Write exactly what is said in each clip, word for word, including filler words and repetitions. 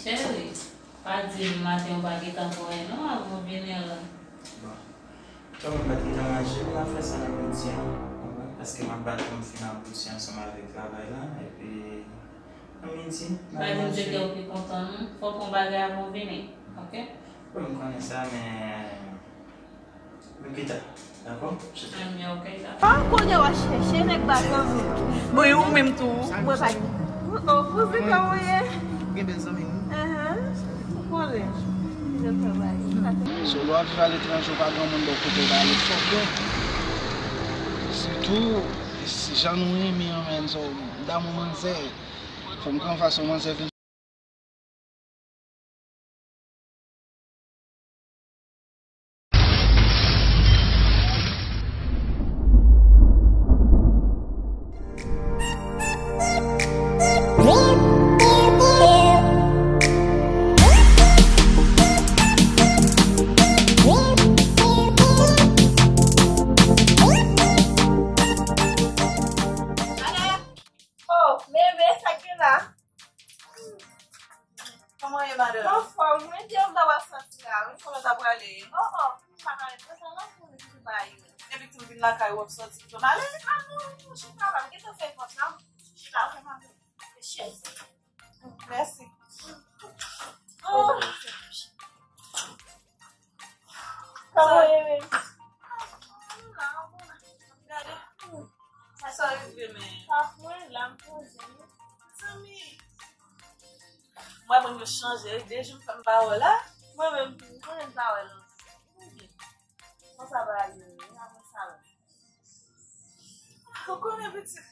Cheri, pa di m maten ou pa gentan pran non avan w vini la. Bon. Kòm m pa t gentan manje, m ap fè sa nan midi an, w konprann? Paske m ap bat pou m fin abouti ansanm avèk travay la, epi nan midi, n ap manje. Pa di m se ke w pi kontan non. Fò w pran bagay avan w vini, oke? Wi, m konnen sa, men nou pita, dakò? Ann, oke, dakò. Ah, kounye w ap chèche nèg pa granmoun. Bon, e ou menm tou? Mwen pa gen. Oh, oh, pou se kòman w ye? Gen bèl zanmi, wi. Ahan. Ou konnen. Jan travay. So, lè w ap viv aletranje, ou pa granmoun bò kote w ba ale fòk, non. Sitou, si jan nou renmen an, men, so, m damou manzè. Fò m pran fason manzè vin. Oh, bebe, sa k gen la? Kòman w ye, madanm? Anfòm, mwen di w ta pral soti la, wi. Kòman w ta prale? Oh, oh, m pa prale. Mwen sa nan pou li ki bay yo. Depi ke m vin lakay ou, w ap soti, m ap ale. Ah, non, non, chita la. M gentan fè vant la. Chita, ou fè m ale. Chèz. Mèsi. Oh. Kòman w ye menm? Gade. Sa rive, men. Sa fre, la m poze. Zanmi. Mwen, mwen, mwen chanje. De jou m fè m pa wè la. Mwen menm tou, mwen menm pa wè l. Konsa bagay yo ye, e apre sa la. Ou konnen pitit.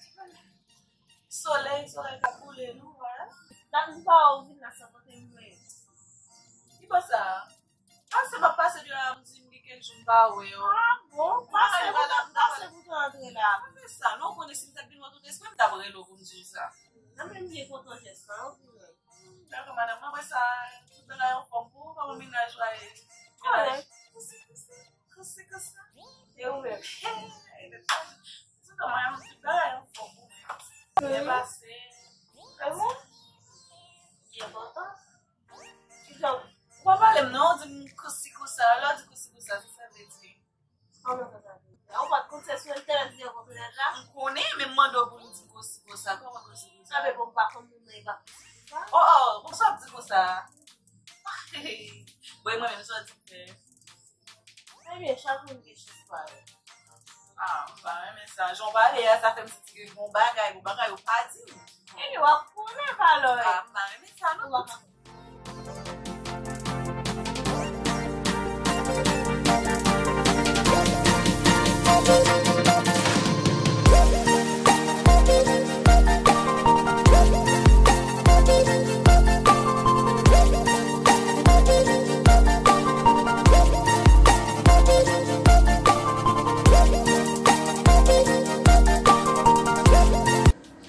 Solèy, solèy k ap boule nou, wè. Samdi pa ou vin la san pote mwen. Ki konsa? Pase m ap pase deyò a, m di m gen kèk jou m pa wè w. Ah bon? Pase pou, pase pou te antre la. Pa fè sa, non, ou konnen si m t ap vin wè tout espre, m t ap rele w pou m di w sa. Mwen menm byen kontan jès la, anpil. Dakò, madanm, mwen wè sa, tout bagay anfòm pou ou, kòman mennaj la ye? Kòrèk. Kousi, kousi, kousi, kousi. E ou menm? Hey, se kòman, tout bagay anfòm pou ou menm. Byen pase. E mwen? Byen kontan. Kijan? Ou pa pale m non, ou di m kousi kousa. Lè w di kousi kousa, se sa vle di? Kòman sa, sa vle di? Ou pa t konn se sou entènèt li rankontre nèg la? M konnen, men m mande w pou m di kousi kousa. Kòman kousi kousa? Sa vle pou m pa konn moun nan, e pa kousi kousa? Oh, oh, bon, sa w ap di konsa? Bon, e mwen menm, sa w di m fè? Ebyen, chak moun gen chans pa yo. Ah, m pa renmen sa. Jan w pale a, sa fè m santi ke gon bagay, gon bagay ou pa di m. Ebyen, w ap konnen pa lè. Ah, m pa renmen sa, non. Ou pa ka.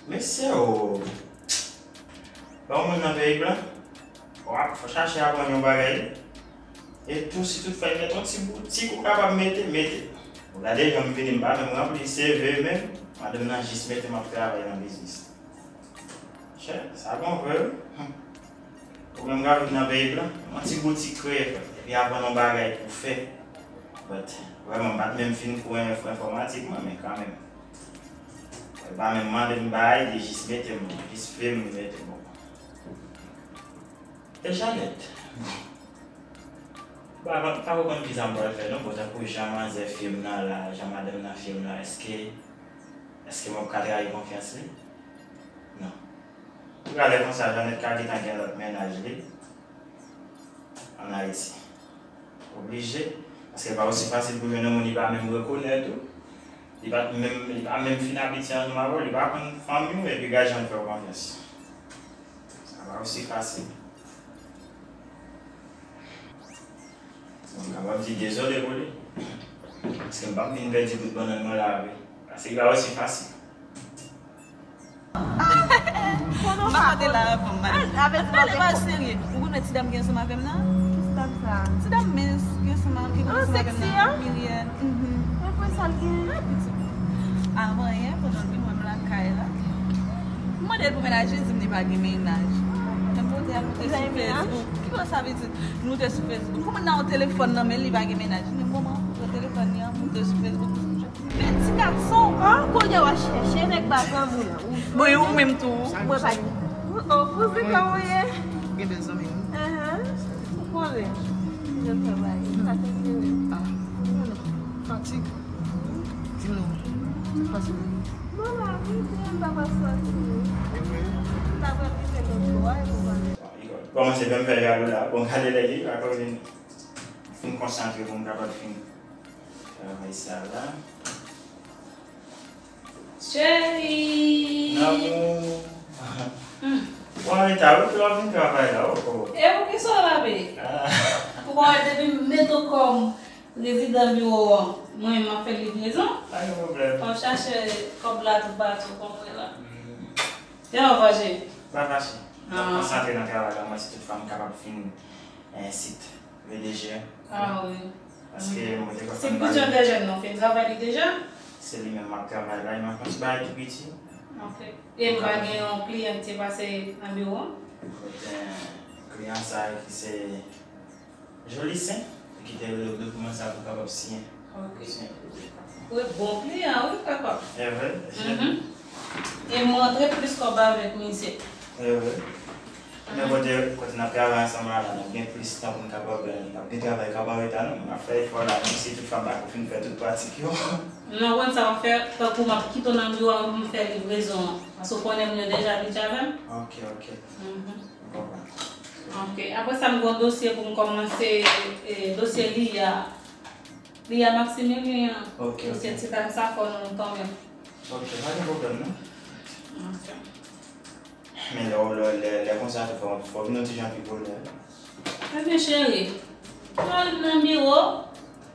Mesye o! Ba yon moun nan peyi blan. W ap fò chache aprann yon bagay. E tou, si tout fwa y mete yon ti boutik ou kapab mete, mete. Ou gade jan m vini, m pa menm ranpli C V menm. Madanm nan jis mete m ap travay nan biznis. Chè, sa bon vre, wi. Ou menm ka viv nan peyi blan, yon ti boutik kreye, frè. Epi aprann yon bagay pou fè. But, vrèman, m pa t menm fin kou enfò-, enfòmatik, mwen, men kanmenm. Li pa menm mande m bay, li jis mete m, jis fè m mete m. E Janèt, m pa, pa ko konn kisa m pral fè non, bon, tankou jan manzè fè m nan la, jan madanm nan fè m la, èske, èske m ap ka trayi konfyans li? Non. Tou talè konsa, Janèt ka gentan gen lòt mennaj li ann Ayiti. Oblije, paske li pa osi fasil pou jwenn yon moun li pa menm rekonèt ou. Li pa t menm, li pa menm fin abitye ansanm avè w, li pa konn fanmi w, epi gad jan l fè w konfyans. Sa pa osi fasil. Bon, m kapab di dezole pou li. Paske m p ap vin pèdi bout bannann mwen la, wi. Paske li pa osi fasil. M pa kote la avè m, madanm. Pale pa serye. Ou konn ti dam ki ansanm avè m nan? Ki ti dam sa? Ti dam mens ki ansanm, ki konn ansanm avè m nan, Miriel. Mhm. Mwen konn sa l gen. Avan yè, pandan l vin wè m lakay la, m mande l pou mennaj li, di m li pa gen mennaj. Lè m poze Nou te sou Facebook. Ki sa sa vle di? Nou te sou Facebook. Kòman nan yon telefòn nan men li pa gen mennaj? Men moman, yon telefòn li an, nou te sou Facebook. Men ti gason. Ah, kounye a w ap chèche nèg pa granmoun. Bon, e ou menm tou? Mwen pa gen. Oh, kouzen, kòman w ye? Gen bèl zanmi, wi. Ahan. Ou konnen. Jan travay. Sa te vre. Ah, fatig. Di m non. Sa k pase menm? Mwen la, wi, m pa pral sòti. E vre? M ta pral rive lòt bò a, e pou pale. Kòmanse fè m fè jalou la. Bon, gade lè li, akoz vin, fin konsantre pou m kapab fin travay sa la. Cheri! Lanmou! Hmm. Bon, e ta wi, pou w vin travay la, oh, oh. E pou ki sa w la, be? Ah. Ou pa wè depi m mete w kòm prezidan biwo an, mwen menm m ap fè livrezon. Pa gen pwoblèm. Fò w chache kòb la toupatou, w konprann la. Hmm. Kè w fache? Pa fache. M ap konsantre nan travay la, mwen, si tout fwa m kapab fin, eh, sit V D G. Ah, wi. Paske mwen te kontan. Se plis yon de jèn nan fin travay li deja? Se li menm m ap travay la, e m ap yon ti bagay tou piti. Ok. E m pa gen yon kliyan ki te pase nan biwo an? Kote kliyan sa ki se Joli Sen, ki te rele dokiman sa pou kapab siyen. Ok. Siyen. Wi, bon kliyan, wi, papa. E vre? Mhm. E m rantre plis kòb avèk misye. E vre? Men kote, kote n ap travay ansanm la, la, n ap gen plis tan pou n kapab, n ap gen travay k ap arete a, non? N ap fè efò la, menm si tout fwa m pa ko fin fè tout pratik yo. Non, konn sa m ap fè, tankou m ap kite w nan biwo a, m fè livrezon an. Paske w konnen moun yo deja abitye avè m. Ok, ok. Mhm. M konprann. Ok, apre sa, m gen yon dosye pou m kòmanse, e, dosye Liya. Liya Maximilien an. Ok, ok. Dosye ti dam sa, fò nou tanmen. Ok, pa gen pwoblèm, non. Ok. Men lè, lè, lè, lè konsa tou, fò, fò vin yon ti jan pi bonè. Ebyen, cheri, mwen nan biwo,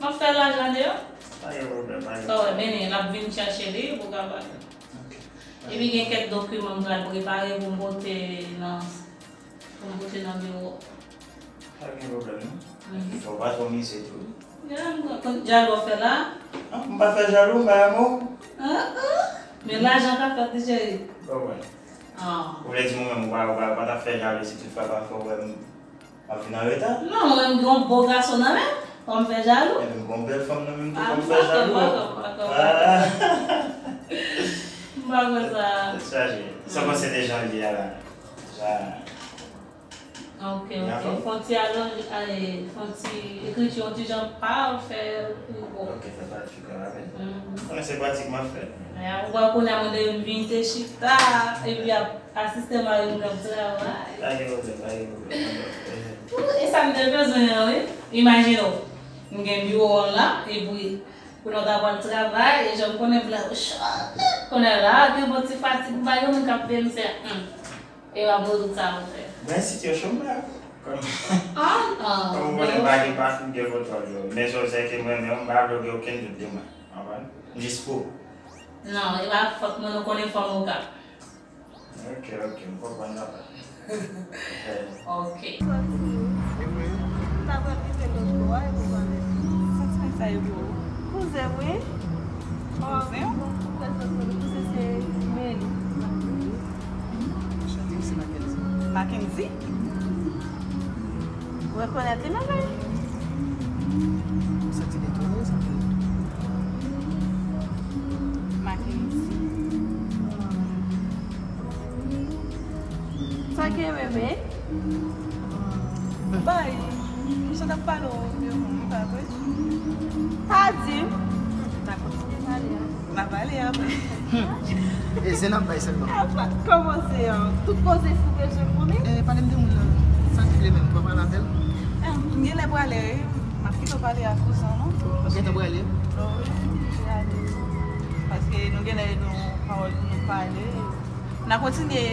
m ap fè lajan deyò. Pa gen pwoblèm, pa gen pwoblèm. Sa w wè, mennen, l ap vin chèche li pou kapab. Ok. Epi gen kèk dokiman m pral prepare pou m pote nan, pou m pote nan biwo. Pa gen pwoblèm, non. Mhm. Fò w pa twò mize tou. Ya, m konn jalou w ap fè la. Ah, m pa fè jalou, m pa renmen w. Ah, ah. Men lajan ka fèt li, cheri. Bon, bon. Ah. Ou vle di mwen menm, ou pa, ou pa, ou pa t ap fè jalou si tout fwa pafwa ou wè m ap vin anreta? Non, mwen menm, m gen yon bo gason nan men m, fò m fè jalou? Ebyen, m gen yon bèl fanm nan men m tou, fò m fè jalou? Ah, m pa kwè, m pa kwè, m pa kwè. M pa kwè sa. Tèt chaje. Sa w panse de jan l ye a la? Sa. Ok, ok. Fè yon ti alonj, ale, fè yon ti ekriti, yon ti jan pa fè pi gwo. Ok, fè pratik la, wi. Mhm. Konnen se pratik m ap fè. Ou wè kounye a mande m vin te chita, epi ap asiste mari m k ap travay. Pa gen pwoblèm, pa gen pwoblèm. Ou, e sa m te bezwen an, wi. Imajine w, m gen biwo an la, epi kounye a w ta pral travay, e jan m konnen vle ou chòt. Kounye a la, gen bon ti fatig, m pa gen moun k ap peye m, se, hmm. E w ap rezoud sa pou fè. Mwen, si te yo chomè, kòm, ah, ah, kòm ou konnen, bagay pa fin gen kontwòl yo. Men sòl sè ke mwen menm, m pa vle w gen okenn dout de mwen. Konprann? M jis pou. Non, e pa fòt mwen, nou konnen fòm ou ka. Ok, ok, m konprann papa. Ok. Sòti. E vre? M ta pral rive lòt bò a, e pou pale. Sòti sa yo pou ou. Kouzen, wi. Kouzen? Bon, kouzen, kouzen se Meli. Chante se Mackenzie. Mackenzie? Ou rekonèt li menm, wi? Ou santi l etone, sa fè. Mackenzie. Sa gen menm, wi? Bay, misye t ap pale w de mwen, pa vre? Pa di m. N a kontinye pale a. N a pale apre. E zen n ap bay sèlman. Apa, kòmanse an. Tout koze si w bezwen konnen. E, pale m de moun nan. Sa ki vle menm, w pa pale avè l? M genlè prale, wi. M ap kite w pale ak kouzen w, non. Ou gentan prale? Wi, m prale. Paske nou genlè gen yon pawòl pou nou pale. N a kontinye.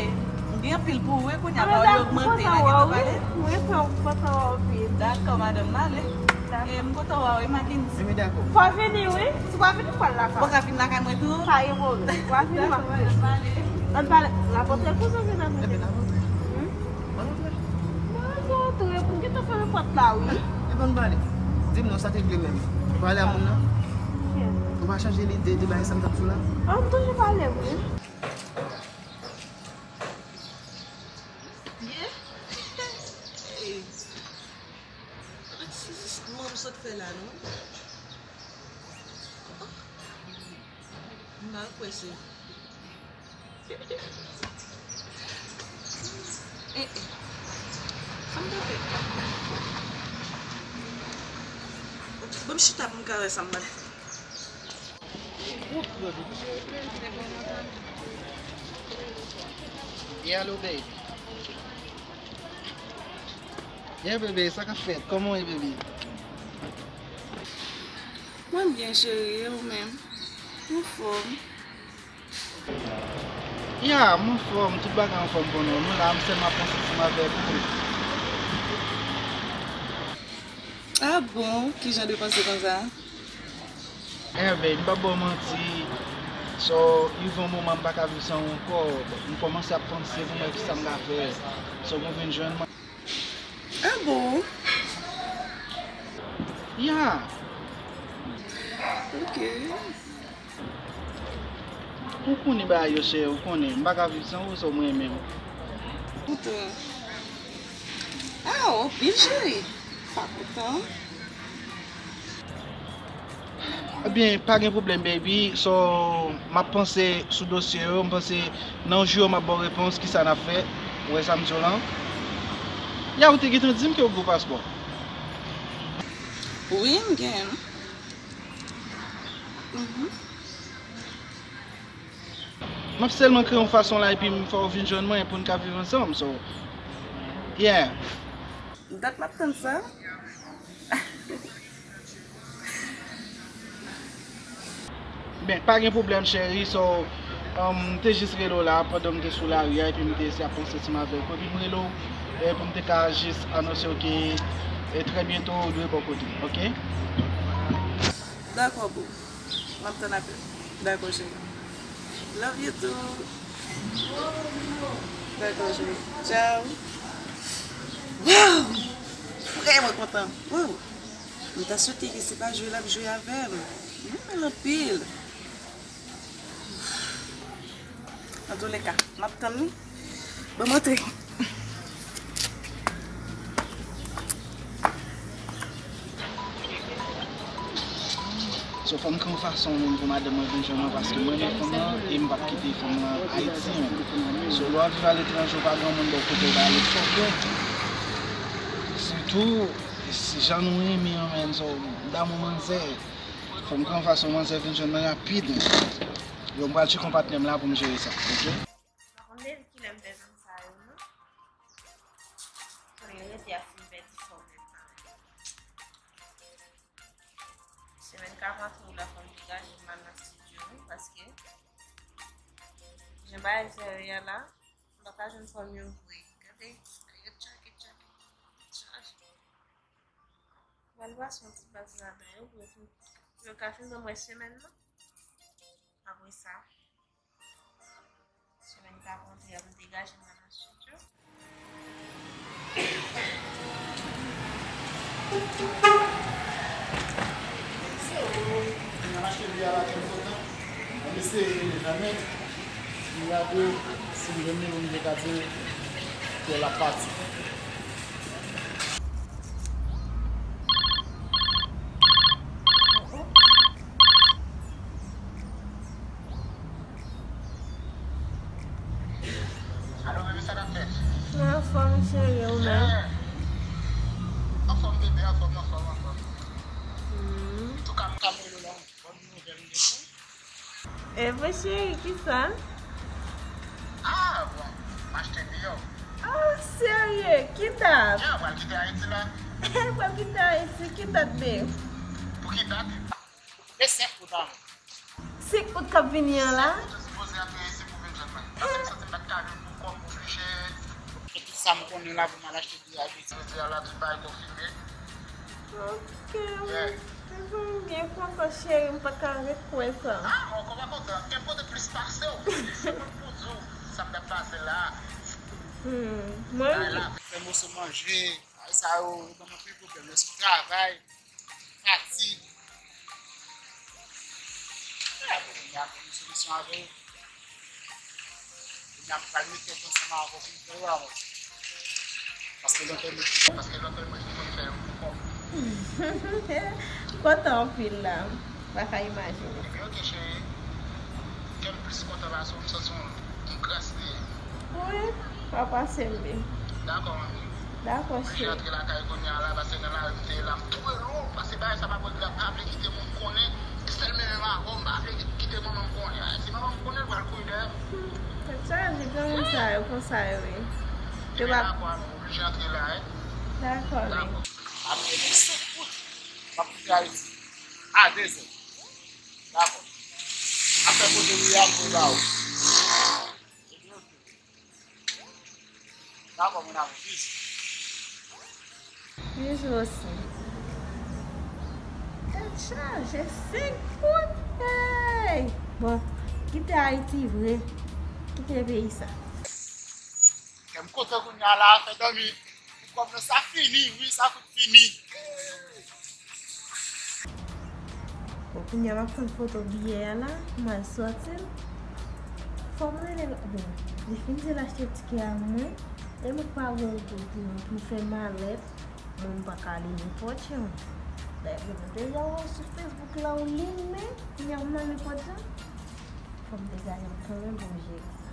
M gen anpil pou ou, wi, kounye a, pawòl yo ogmante, n a gentan pale. Wi, frè, m kontan wè w anpil. Dakò, madanm, m ale. Dakò. E, m kontan wè w, wi, Mackenzie. Ebyen, dakò. Fò w vini, wi. Si w pa vini, m pral lakay ou. Ou ka vin lakay mwen tou? Pa gen pwoblèm. W a vini, m ap vini. Ann pale. N ap antre kouzen, se nan. Ebyen, n ap antre. Hmm? Ann antre. Mwen antre, pou m gentan fèmen pòt la, wi. Ebyen, ann pale. Di m non, sa te vle menm. Ou pale a moun nan? Ou pa chanje lide de bagay sa m t ap di w la? Ah, m toujou pale, wi. Ye? Sot fè la non. M pa kwè se. Eh, eh. Sa m ta fè? Ban m chita pou m ka wè sa m pral fè. Yeah, hello, baby. Yeah, bebe, sa k ap fèt? Kòman w ye, bebe? Mwen byen, cheri, e ou menm? Ou anfòm? Ya, m anfòm, tout bagay anfòm pou nou. Nou la, m sèlman ap panse ansanm avèk ou. Ah bon? Ki jan de panse konsa? Enben, m p ap ba w manti. So, rive yon moman m pa ka viv san ou ankò. M kòmanse ap panse pou m wè kisa m ka fè. So, pou w vin jwenn mwen. Ah bon? Ya. Ok. Ou konnen bagay yo, cheri, ou konnen. M pa ka viv san ou, so mwen menm. Kontan. Ah, anpil, cheri. Pa kontan. Ebyen, pa gen pwoblèm, baby. So, m ap panse sou dosye yo. M panse nan jou yo, m ap ba w repons, kisa n ap fè. Ou wè sa m di w lan? Ya, ou te gentan di m ke ou gen paspò. Wi, m gen. Mhm. M ap sèlman kreye yon fason la epi m fè w vin jwenn mwen pou n ka viv ansanm. So, yeah. Dat m ap tann sa. Ben, pa gen pwoblèm, cheri. So, um, m te jis rele w la pandan m te sou lari a, epi m te ese ap panse ansanm avèk ou. Epi m rele w, e, pou m te ka jis anonse w ke, e, trè byento ou dwe bò kote, ok? Dakò, boo. M ap tann apèl. Dakò, cheri. Love you too. Dakò, cheri. Ciao. Wow! Vrèman kontan. Wow! M ta swete ke se pa jwe l ap jwe avè m. M renmen l anpil. Antouleka, m ap tann li. Ban m antre. So, fò m gen yon fason menm pou madanm mwen vin jwenn mwen, paske mwen renmen fanm lan e m p ap kite fanm lan Ayiti menm. So, lè w ap viv aletranje, ou pa gen yon moun bò kote w pa ale, fòk yo. Sitou, si jan nou renmen an, menm, so, m damou manzè. Fò m gen yon fason manzè vin jwenn mwen rapid. Yo, m pral tcheke yon patnè m la pou m jere sa, ok? M pa konn depi kilè m fè zam sa yo, non. Konnen rete a fin pèdi fò menm pa menm. Semèn k ap antre la, fò m degaje m al nan estidyo, wi, paske jan bagay sa yo ye a la, m pa ka jwenn fanm yo vre. Gade, yo tchake, tchake, tchake. Pral pase yon ti baz ladan yo pou yo fin, pou yo ka fin ban mwen semèn nan. Apre sa, semèn k ap antre a, m degaje m al nan estidyo. Mwen eseye rele Jamèt, m gade si m jwenn li, m te ka di l ke l ap pati. Alo, bebe, sa n ap fè? Mwen anfòm, cheri, ou menm? Anfòm, bebe, anfòm, anfòm, anfòm. Hmm. Antouka, m ka rele w la, yon bòn nouvèl m gen pou ou. E vre, cheri, kisa? Ah, bon, m achte biyè. Oh, serye? Ki dat? Ya, pral kite Ayiti la. Pral kite Ayiti, ki dat, babe? Pou ki dat? Le senk out, amou. Senk out k ap vini an la? Senk out, ou sipoze antre isi pou vin jwenn mwen. Paske m santi m pa t ka jwenn pou kò m oblije. E tout sa m konnen la pou m al achte biyè a Ayiti. Jodi a la, tout bagay konfime. Ok, yeah. Wi. M byen kontan, cheri, m pa ka ret kwè sa. Ah, m ankò pa kontan. Gen pote plis pase w. Se mwen pou di w sa m t ap pase la. Hmm, mwen. Bay la. Fè moso manje. Bagay sa yo, yo ban m anpil pwoblèm. Lè sou travay, fatig. Ah, bon, kounye a, pou yon solisyon avè w. Kounye a, m pral met tèt ansanm avè w pou m fè yo avè w. Paske lòt mwen, paske lòt mwen, mwen konn fè yon kòb. M kontan anpil la. M pa ka imajine. Ebyen, oke, cheri. Kè m plis kontan pase w, m santi yon, yon gras li ye. Wi, pa pase m byen. Dakò, manmi. Dakò, cheri. M oblije antre lakay kounye a la, paske nan lari m te ye la, m twò lou, paske bagay sa pa pran grap, m pa vle kite moun konnen, sèl menm avè w, m pa vle kite manman m konnen. Si manman m konnen, l pral kouri dèyè m. Hmm, tèt chaje, granmoun sa yo, konsa yo ye. Yo pa dakò, alò, m oblije antre la, wi. Dakò, men. Dakò. Apre de senk goud, m ap kite Ayiti. A de zè. Dakò. Afè kote w ye a, m pou ba w. Dakò, mon amour, peace. Bizou osi. Tèt chaje, senk goud. Hey! Bon, kite Ayiti vre. Kite peyi sa. Kè m kontan kounye a la, fè dòmi. Kòm nan sa fini, wi, sa fout fini. Bon, kounye a m ap tann foto biyè a la, m al sòti l. Fò m rele l, bon, li fin di l achte tikè a mwen, e mwen pa wè l kote pou fè malèt, mwen m pa ka ale nenpòt jan. Dayè, mwen deja wè w sou Facebook la, w limen, kounye a m nan nenpòt jan. Fò m degaje m kanmenm pou m jere sa.